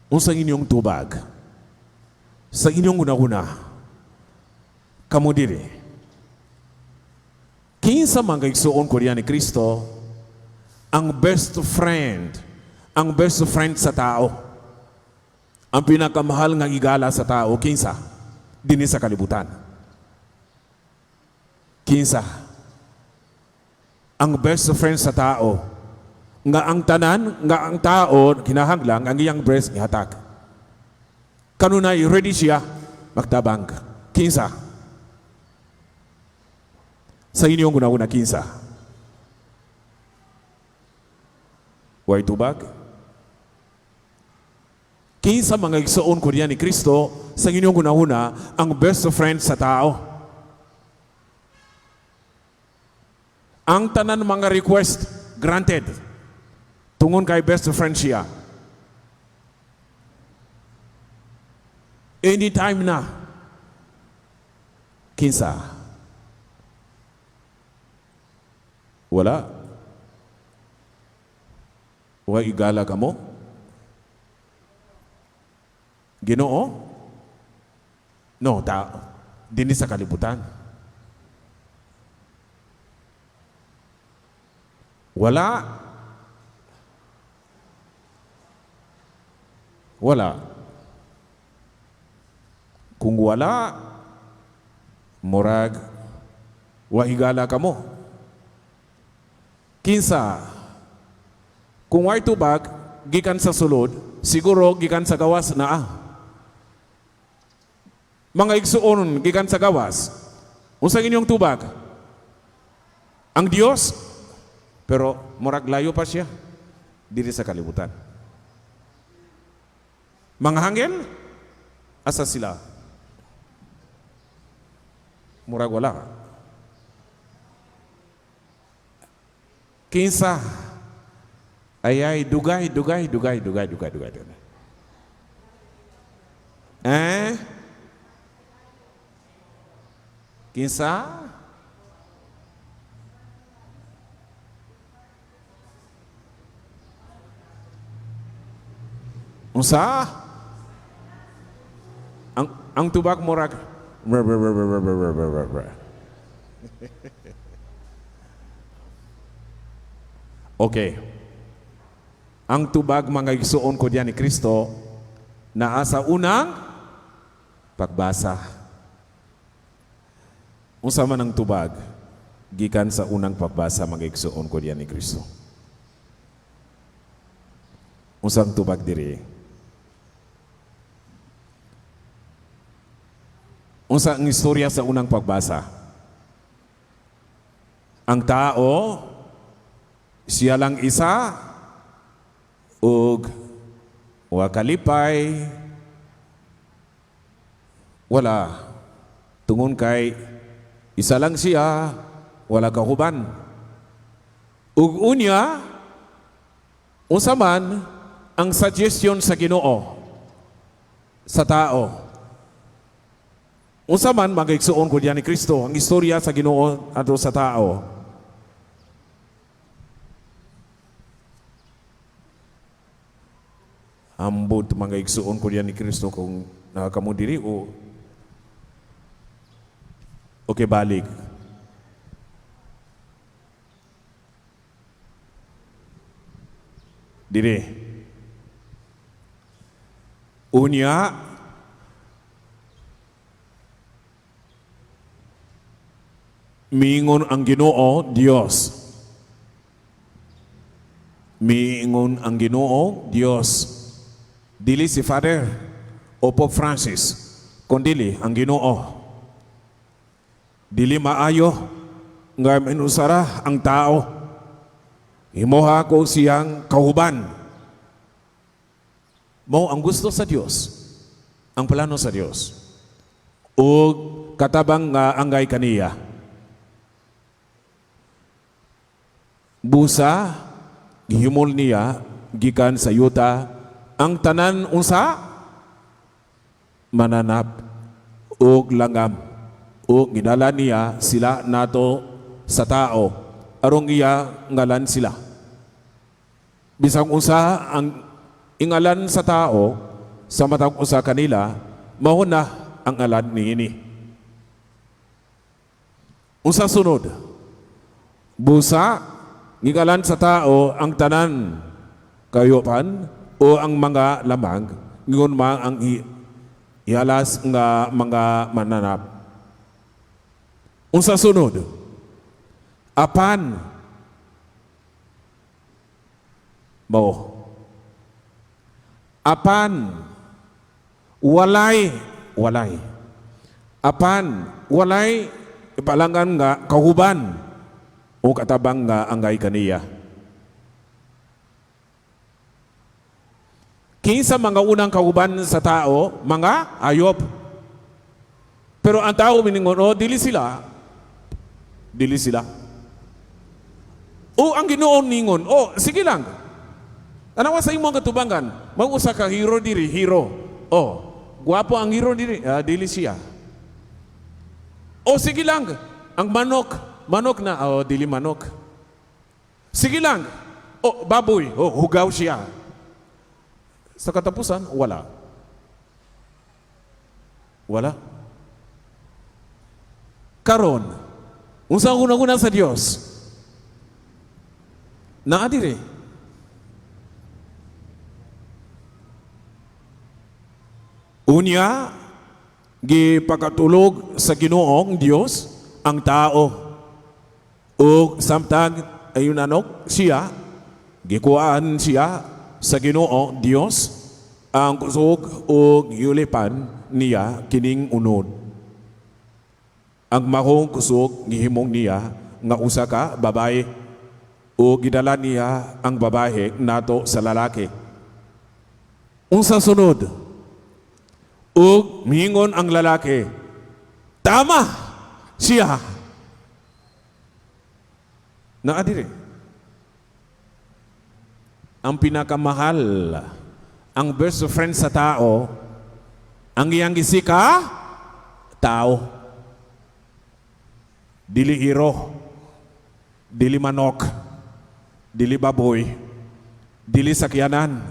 Unsa inyong tubag? Sa inyong una-una, kamo diri. Kinsa man, mga igsuon ko diha ni Kristo, ang best friend sa tao, ang pinakamahal nga igala sa tao, kinsa? Dinhi sa kalibutan. Kinsa? Ang best friend sa tao, nga ang tanan, nga ang tao, kinahanglan, ang iyang best ihatag. Kanunay, ready siya, magtabang. Kinsa? Sa inyong una-una, kinsa? Way tubag? Kinsa, mga igsoon ko diha ni Kristo, sa inyong una-una, ang best friend sa tao? Ang tanan mga request granted. Tungon kay best friend siya. Anytime na. Kinsa? Wala. Wa igala ka mo? Ginoo? No, ta dinhi sa kalibutan. Wala. Wala. Kung wala, murag wa higala ka mo. Kinsa? Kung way tubag, gikan sa sulod, siguro gikan sa gawas naa. Mga igsuon, gikan sa gawas. Unsa inyong tubag? Ang Dios, pero murag layo pa siya diri sa kalibutan. Mga hanggel, asa sila? Murag wala. Kinsa? Ayay, dugay, dugay, dugay, dugay, dugay, dugay, dugay. Eh? Kinsa? Unsa? Ang tubag murag brr, brr, brr, brr, brr, brr, brr, brr. Okay. Ang tubag, mga igsuon ko diha ni Kristo, naa sa unang pagbasa. Unsa man ang tubag gikan sa unang pagbasa, mga igsuon ko diha ni Kristo? Unsang tubag diri? Unsa ang istorya sa unang pagbasa? Ang tao, siya lang isa, ug wa kalipay, wala. Tungon kay isa lang siya, wala kahuban. Ug unya, unsa man ang suggestion sa Ginoo sa tao? Unsa man, mga igsuon ko diha ni Kristo, ang istorya sa Ginoo adto sa tao? Ambot, mga igsuon ko diha ni Kristo, kung nakakamo diri o okay, balik. Dire. Unya, miingon ang Ginoo Dios. Miingon ang Ginoo Dios. Dili si Father o Pope Francis, kundili ang Ginoo. Dili maayo nga minusara ang tao. Himuha ko siyang kauban. Mao ang gusto sa Dios, ang plano sa Dios. O katabang nga angay kaniya. Busa, gihimol niya gikan sa yuta ang tanan unsa mananap ug langam ug gidala niya sila nato sa tao aron iya ngalan sila. Bisang unsa ang ingalan sa tao, sa matag usa kanila, mao na ang ngalan niini. Unsa sunod? Busa, giingalan sa tao ang tanan kahayupan o ang mga lamang, ingon man ang ihalas nga mga mananap. Unsa sunod? Apan mao. Apan walay walay. Apan walay ipalangan nga kauban o katabang nga angay kaniya. Kinsa mga unang kauban sa tao, mga ayop. Pero ang tao miningon, "Oh, dili sila. Dili sila." O ang Ginoo ningon, "Oh, sige lang. Tanawa sa imong katubangan, mag-usa ka hero diri, hero. Oh, gwapo ang hero diri, ah, dili siya. O sige lang, ang manok, manok na, oh, dili manok. Sige lang, oh, baboy, oh, hugaw siya." Sa katapusan, wala. Wala. Karon, unsa ang una-una sa Dios? Naa diri. Unya, gipakatulog sa Ginoong Dios ang tao. Ug samtang ayun anok siya, gikuan siya sa Ginoong Dios ang kusog ug giulipan niya kining unod. Ang mahong kusog gihimong niya nga usa ka babae ug gidala niya ang babae nato sa lalaki. Unsa sunod? Ug miingon ang lalaki, "Tama siya." Naa diri. Ang pinakamahal, ang best friend sa tao, ang iyang gisika, tao. Dili hero, dili manok, dili baboy, dili sakyanan,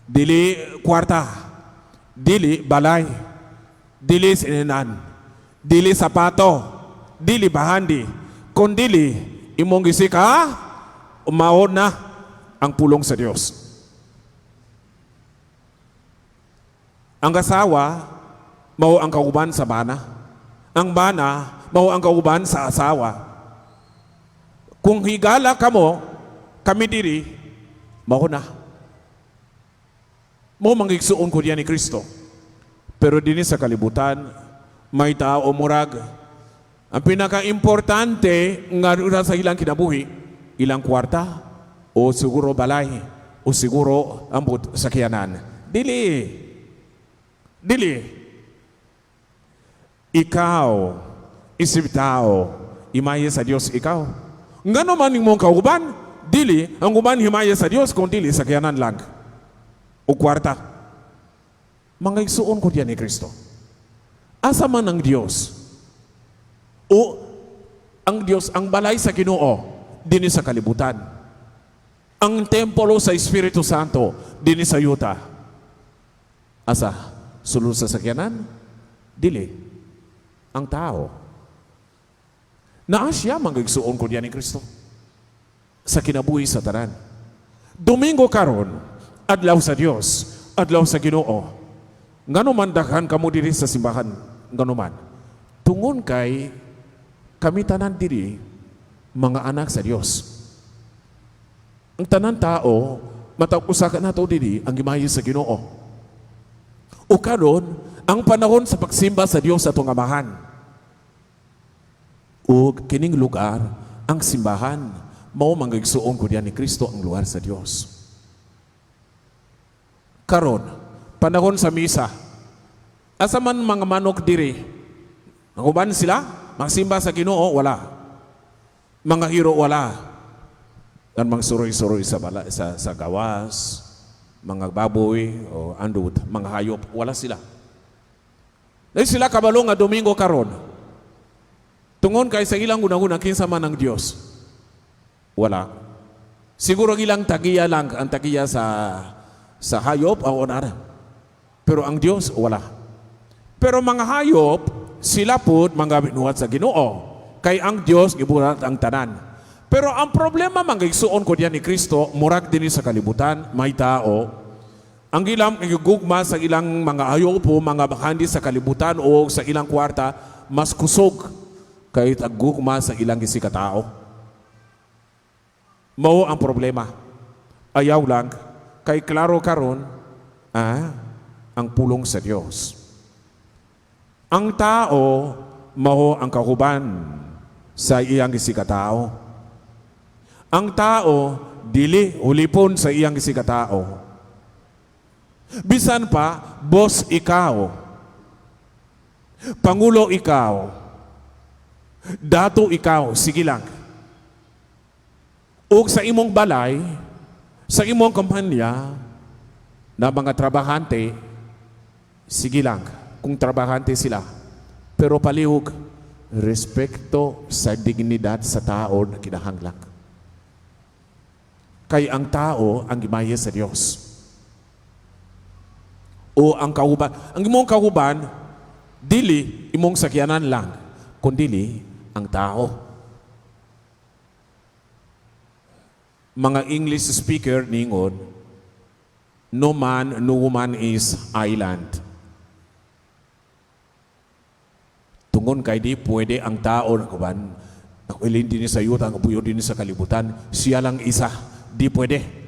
dili kwarta, dili balay, dili sininan, dili sapato, dili bahandi, kundili imong gisika, mao na ang pulong sa Dios. Ang asawa, mao ang kauban sa bana. Ang bana, mao ang kauban sa asawa. Kung higala kamo, kami diri, mao na. Mao mangigsuon ko diyan ni Kristo. Pero dinhi sa kalibutan, may tao murag. Ang pinaka-importante nga sa ilang kinabuhi, ilang kwarta, o siguro balay, o siguro ambot sakyanan. Dili. Dili. Ikaw, isip tao, himaya sa Dios ikaw. Ngano man imong kauban, dili, ang uban himaya sa Dios, kung dili sakyanan lang. O kwarta. Mga igsuon ko diyan ni Kristo. Asa man ang Dios? O ang Dios ang balay sa Ginoo dinhi sa kalibutan. Ang templo sa Espiritu Santo dinhi sa yuta. Asa? Sulod sa sakyanan? Dili. Ang tao. Naa siya mga igsuon ko diyan ni Kristo. Sa kinabuhi sa tanan. Domingo karon, adlaw sa Dios, adlaw sa Ginoo. Ngano man daghan kamo diri sa simbahan, ngano man. Tungon kay kami tanan diri mga anak sa Dios. Ang tanan tao matag usa ka nato diri ang gimayo sa Ginoo. O karon ang panahon sa pagsimba sa Dios atong Amahan. O kining lugar ang simbahan mao manggigsuon ko diyan ni Kristo ang lugar sa Dios. Karon panahon sa misa. Asa man mga manok diri? Nanguban sila? Magsimba sa Ginoo wala. Mga hero wala. Kan mga suroy-suroy sa bala, sa gawas, mga baboy o andut, mga hayop, wala sila. Dahil sila kabalo nga Domingo karon. Tungon kay sa ilang unang-una kinsa man ang Dios. Wala. Siguro ang ilang tagiya lang, ang tagiya sa hayop o onara. Pero ang Dios, wala. Pero mga hayop, sila pud mga binuhat sa Ginoo. Kay ang Dios gibuhat ang tanan. Pero ang problema, mga igsuon ko diyan ni Kristo, murag dinhi sa kalibutan, may tao, ang ilang gugma sa ilang mga hayop o mga bahandi sa kalibutan o sa ilang kwarta, mas kusog kay ang gugma sa ilang isigkatao. Mao ang problema. Ayaw lang, kay klaro karon ang pulong sa Dios. Ang tao mao ang kauban sa iyang isigkatao. Ang tao dili ulipon sa iyang isigkatao. Bisan pa boss ikaw, pangulo ikaw, dato ikaw, sige lang. Ug sa imong balay, sa imong kumpanya, na mga trabahante, sige lang kung trabahante sila. Pero palihog, respekto sa dignidad sa tao na kinahanglan. Kay ang tao ang gimaye sa Dios. O ang kauban, ang imong kauban, dili imong sakyanan lang, kundili ang tao. Mga English speaker ningon, "No man, no woman is island." Tungon kay di pwede ang tao na kuban, nakuilin din sa yuta, ang puyo din sa kalibutan, siya lang isa, di pwede.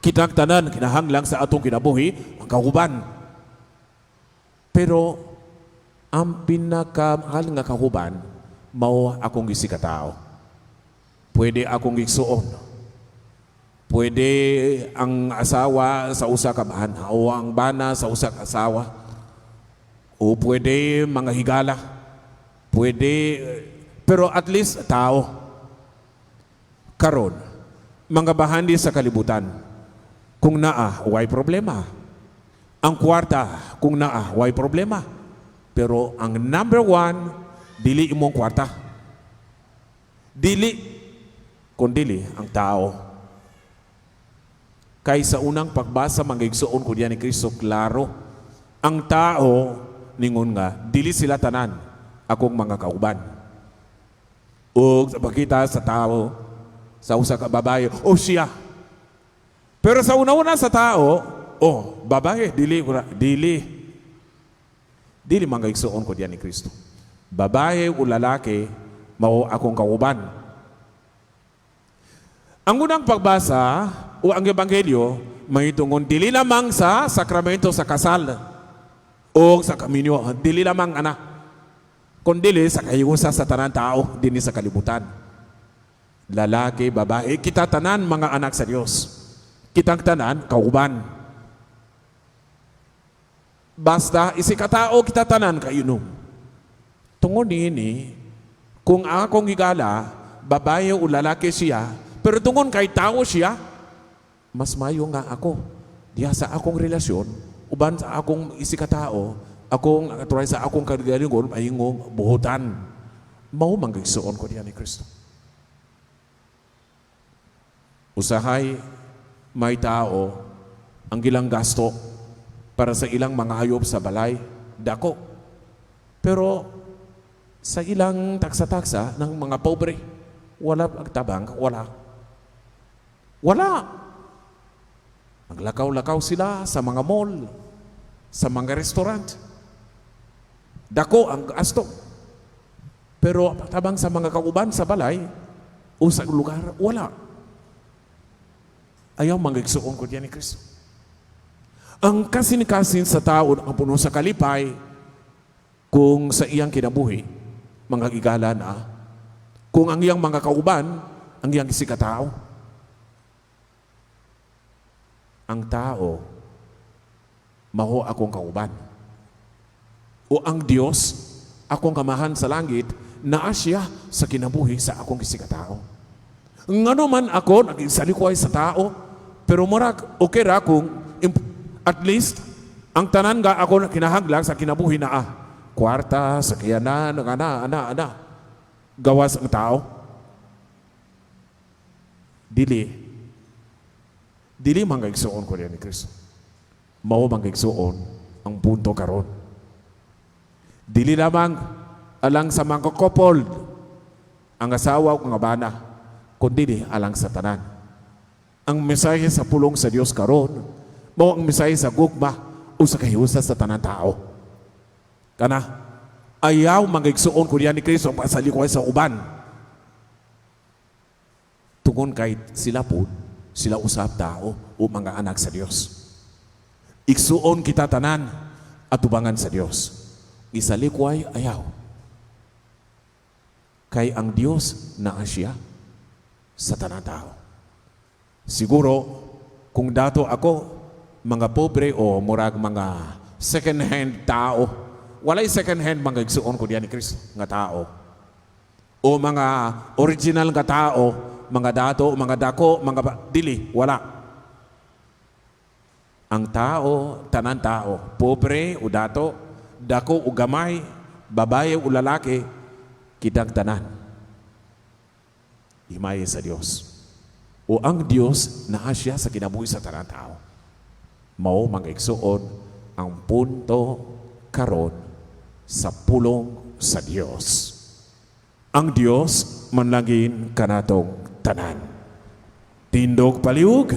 Kitang tanan, kinahanglang sa atong kinabuhi, ang kauban. Pero, ang pinakamahal nga kauban, mao akong isigkatao. Pwede akong igsuon. Pwede ang asawa sa usa ka bana o ang bana sa usa ka asawa. O pwede mga higala. Pwede, pero at least tao. Karon, mga bahandi sa kalibutan, kung naa, way problema. Ang kwarta, kung naa, way problema. Pero ang number one, dili imong kwarta. Dili, kundili ang tao. Kay sa unang pagbasa, mga igsuon ko diyan ni Kristo, klaro. Ang tao, ningon nga, dili sila tanan, akong mga kauban. O sa pagkita sa tao, sa usa ka babae, o siya. Pero sa una-una sa tao, oh, babae, dili, dili. Dili mga igsuon ko diyan ni Kristo. Babae o lalaki, mao akong kauban. Ang unang pagbasa o ang ebanghelyo, may tungon dili lamang sa sakramento sa kasal o sa kaminyo, dili lamang ana, kundili sa kahiusa sa tanan tao dinhi sa kalibutan. Lalaki, babae, kita tanan mga anak sa Dios. Kitang tanan kauban. Basta isigkatao kita tanan kainom. Tungod niini, kung akong higala, babae o lalaki siya, pero tungon kay tao siya, mas mayo nga ako. Diha sa akong relasyon, uban sa akong isigkatao, akong aturay sa akong kagalingon, mahingong buhutan. Mao man gigsuon ko diha ni Kristo. Usahay, may tao ang ilang gasto para sa ilang mga hayop sa balay, dako. Pero sa ilang taksa-taksa ng mga pobre, wala ang tabang, wala. Wala. Maglakaw-lakaw sila sa mga mall, sa mga restaurant. Dako ang gasto. Pero tabang sa mga kauban sa balay o sa lugar, wala. Ayaw mangigsuon ko diyan ni Kristo. Ang kasin-kasin sa tao ang puno sa kalipay kung sa iyang kinabuhi, mga igala na, kung ang iyang mga kauban, ang iyang isigkatao. Ang tao, mao akong kauban. O ang Dios, akong kamahan sa langit, naa siya sa kinabuhi sa akong isigkatao. Ngano man ako, nagsalikoy sa tao, pero murag, okay ra kung at least, ang tanan nga ako na kinahanglan sa kinabuhi na kwarta, sakyanan, ana, ana, ana, gawas ang tao. Dili. Dili mga igsuon ko ni Kristo. Mao mga igsuon Ang punto karon, dili lamang alang sa mga couple, ang asawa o ang bana, kundi alang sa tanan. Ang mensahe sa pulong sa Dios karon mao ang mensahe sa gugma o sa kahiusa sa tanan tao. Kana ayaw, mga igsuon ko ni Kristo, ang pasalikway sa uban. Tungon kay sila po, sila usab tao o mga anak sa Dios. Igsuon kita tanan atubangan sa Dios. Isalikway ayaw. Kay ang Dios naa siya sa tanan tao. Siguro kung dato ako mga pobre o murag mga second hand tao, walay second hand, mga igsuon ko diyan ni Kristo, nga tao. O mga original nga tao, mga dato, mga dako, mga dili, wala. Ang tao, tanan tao, pobre o dato, dako o gamay, babae o lalaki, kitang tanan. Himaye sa Dios. O ang Dios naa siya sa kinabuhi sa tanan tao. Mao, mga igsuon, ang punto karon sa pulong sa Dios. Ang Dios manlangin kanatong tanan. Tindog palihug.